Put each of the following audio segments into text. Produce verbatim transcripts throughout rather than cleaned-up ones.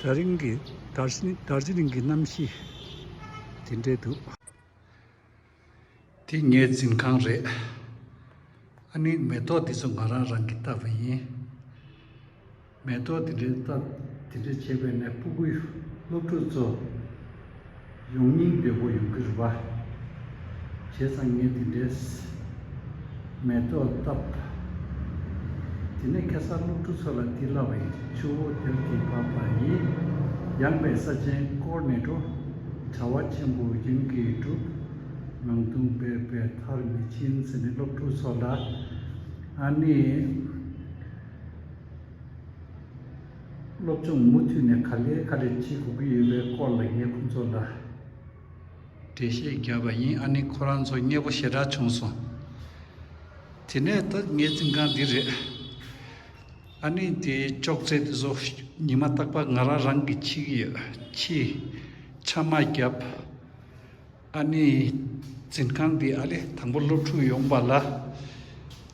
ད་རིང་གི་དར་ཟི་དར་ཟི་ལིང་གི་གནམ་གཤིས་དེ་འདྲས་འདུག། དེ་ངའི་འཛིན་ཁང་རེད། ཨ་ནི་མེ་ཏོག་འདི་ཚོ་ང་རང་རང་གིས་བཏབ་པ་ཡིན། མེ་ཏོག་དེ་འདྲའི་བཏབ་དེ་འདྲ་བྱས་པས་ནས་སྤུ་གུའི་སློབ་ཕྲུག་ཚོ་ཡོང་སྙིང་འདོད་པོ་ཡོང་གི་རེད་པ། བྱས་ཙང་ངས་དེ་འདྲའི་མེ་ཏོག་བཏབ། དེ་ནས་ཁ་སང་སློབ་ཕྲུག་ཚོ་ལ་འདི་ལབ་པ་ཡིན། ཆུ་བོ་དལ་གྱིས་འབབ་པ་ཡིས། ཡངས་པའི་ས་ཆེན་བསྐོར་ནས་འགྲོ། བྱ་བ་ཆེན་པོ་ཡུན་གྱིས་འགྲུབ། ངང་ཐུང་འབད་པས་མཐར་མི་ཕྱིན་ཟེར་ནས་སློབ་ཕྲུག་ཚོ་ལ་ཨ་ནི། སློབ་སྦྱོང་མུ་མཐུད་ནས་ག་ལེ་ག་ལེ་བྱེད་དགོས་ཀྱི་ཡོད་པའི་སྐོར་ལ་ངས་ཁོང་ཚོ་ལ་འགྲེལ་བཤད་བརྒྱབ་པ་ཡིན། ཨ་ནི་ཁོ་རང་ཚོ་མཉེས་པོ་ཞེ་དྲག་བྱུང་སོང་། དེ་ནས་ད་ངའི་འཛིན་ཁང་འདི་རེད། ཨ་ནི་དེའི་ཅོག་ཙེ་དེ་ཚོ་ཉི་མ་རྟག་པར་ང་རང་རང་གིས་ཕྱིས་ཀྱི་ཡོད། ཕྱིས། ཕྱགས་མ་བརྒྱབ། ཨ་ནི་འཛིན་ཁང་འདི་ཨ་ལེ་དང་པོ་སློབ་ཕྲུག་ཡོང་བ་ལ་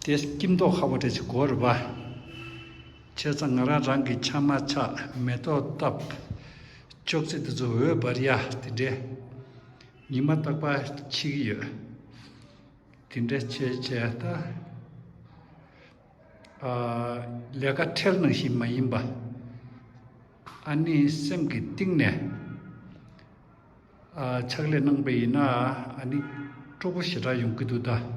དེ་སྐྱིད་མདོག་ཁ་པོ་འདྲ་ཅིག་དགོས་རེད་པ། བྱས་ཙང་ང་རང་རང་གིས་ཕྱགས་མ་ཕྱགས། མེ་ཏོག་བཏབ། ཅོག་ཙེ་དེ་ཚོ་འོད་འབར་ཡ་དེ་འདྲས་ཉི་མ་རྟག་པར་ཕྱིས་ཀྱི་ཡོད། དེ་འདྲས་བྱས་བྱས་ད། ཨ། ལས་ཀ་ཁྲལ་ནང་བཞིན་མ་ཡིན་པ། ཨ་ནི་སེམས་ཀྱི་གཏིང་ནས། ཨ། ཕྱག་ལས་གནང་པ་ཡིན་ན་ཨ་ནི་སྤྲོ་པོ་ཞེ་དྲག་ཡོང་གི་འདུག་ད།